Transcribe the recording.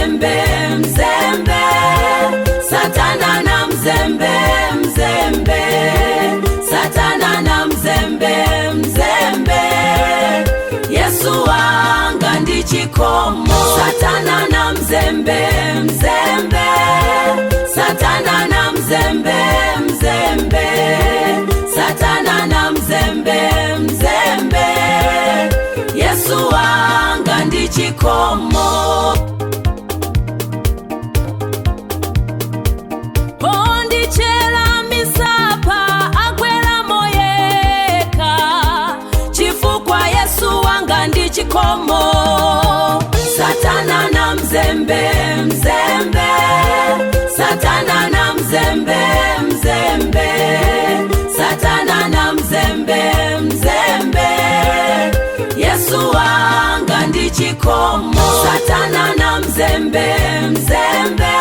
mzembe mzembe, Satana na mzembe mzembe, Satana na mzembe mzembe, Yesu wanga ndi chikomo. Satana na mzembe mzembe, Satana na mzembe mzembe, Satana na mzembe mzembe, Yesu wanga ndi chikomo. Ondichera misapa agwera moyeka, chifukwa Yesu wanga ndi chikomo. Satana na mzembe mzembe, Satana na mzembe mzembe, Satana na mzembe mzembe, Yesu wanga ndi chikomo. Satana na mzembe mzembe,